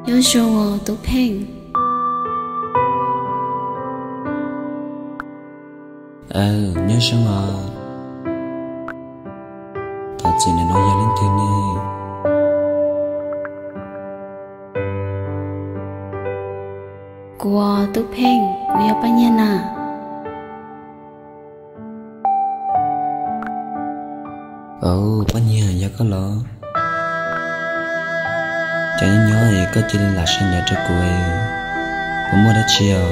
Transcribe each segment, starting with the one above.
Nyob zoo os Tub Pheej. Nyob zoo os. Thov txim, nim no yog leej twg ne? Kuv, Tub Pheej, kuv yog Paj Nyiag na. Au, Paj Nyiag, yog koj los? Cas nyob nyob es koj cia li lam sawv ntawd rau kuv, puas muaj dab tsi os?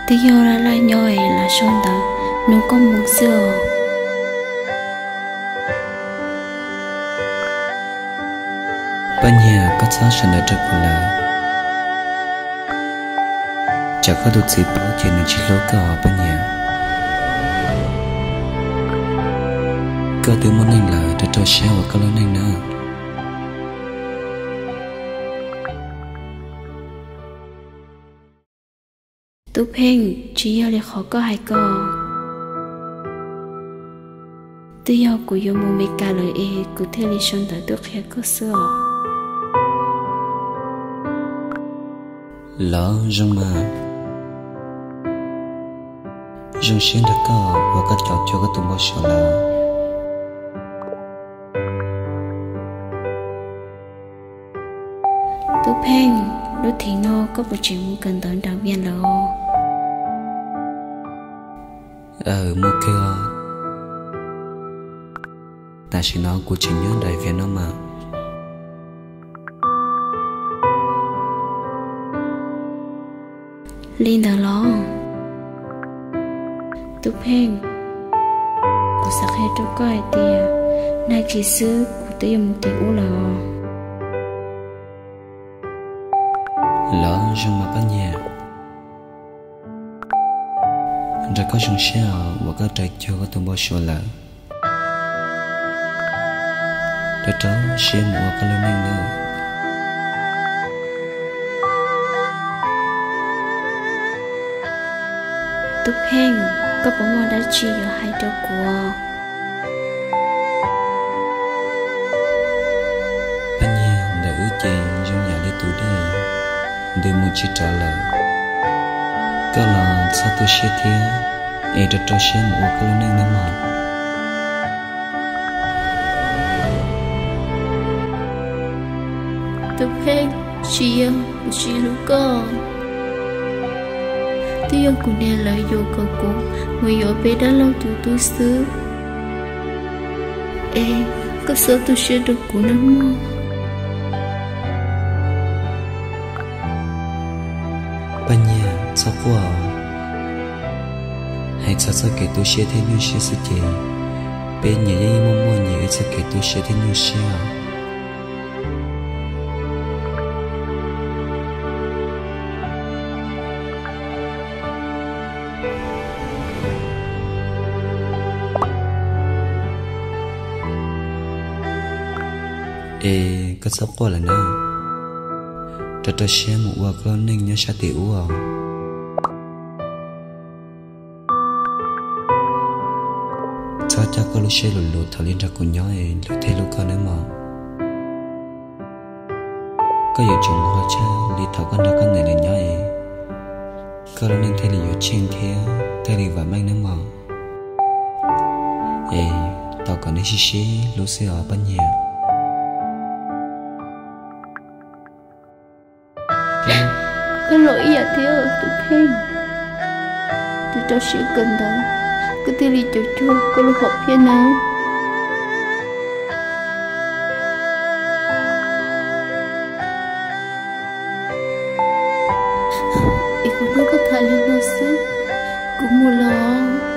Twb yog laj laj nyob es lam sawv ntawd nug koj moo xwb os. Paj Nyiag, koj txhob sawv ntawd rau kuv lawm. Tsam koj tus txiv paub ces nws tsis hlub koj os Paj Nyiag. Koj twb muaj neej lawm, rau rau siab ua koj lub neej nawb. Tub Pheej, tsis yog li qhov koj hais ko. Twb yog kuv yuav mus Mes Kas lawm es kuv thiaj li sau ntawv tuaj qhia koj xwb os. Los zoo mas. Zoo siab nrog koj uas koj cov cuag koj tus npau suav lawm. Tub Pheej, lub thim no koj puas tseem mus kawm ntawv nram Vias lawm os? Mus kawg. Tam sim no kuv tseem nyob nram Vias no mas. Li ntawd los? Tub Pheej, kuv xav qhia rau koj hais tias nag kis xwb kuv twb yuav mus tim ub lawm os. Los zoo mas Paj Nyiag. Nrog koj zoo siab os uas koj raws cuag koj tus npau suav lawm. Rau rau siab mus ua koj lub neej nawb. Tub Pheej, koj puas muaj dab tsi yuav hais rau kuv? Paj Nyiag, ntawm wb ces zoo yam li tus dej ntws mus tsis rov lawm. Koj los txhob tu siab thiab, es rau rau siab mus ua koj lub neej nawb mog. Tub Pheej, tsis yog kuv tsis hlub koj. Twb yog kuv niam lawv yuam kom kuv mus yuav peb dab laug tus tub xwb. Es koj txhob tu siab rau kuv nawb mog. Paj Nyiag, txhob quaj. Hais txog txoj kev tu siab thiab nyuaj siab xwb ces peb nyias yeej muaj muaj nyias ib txoj kev tu siab thiab nyuaj siab. Es koj txhob quaj lawm na, rau rau siab mus ua koj lub neej nyob sab tim ub os. Txhob coj koj lub siab luv luv thaum li nrog kuv nyob es luag thiaj hlub koj nawb mog. Koj yuav tsum mus ua tshaj li thaum koj nrog koj niam lawv nyob es koj lub neej thiaj li yuav tsheej thiab thiaj li vam meej nawb mog. Es thov kom nej sib sib hlub xwb os Paj Nyiag. Koj los ib yam thiab Tub Pheej, rau rau siab kawm ntawv, koj thiaj li cuag cuag koj lub hom phiaj nawb. Es kuv hlub koj tham li no xwb, kuv mus los.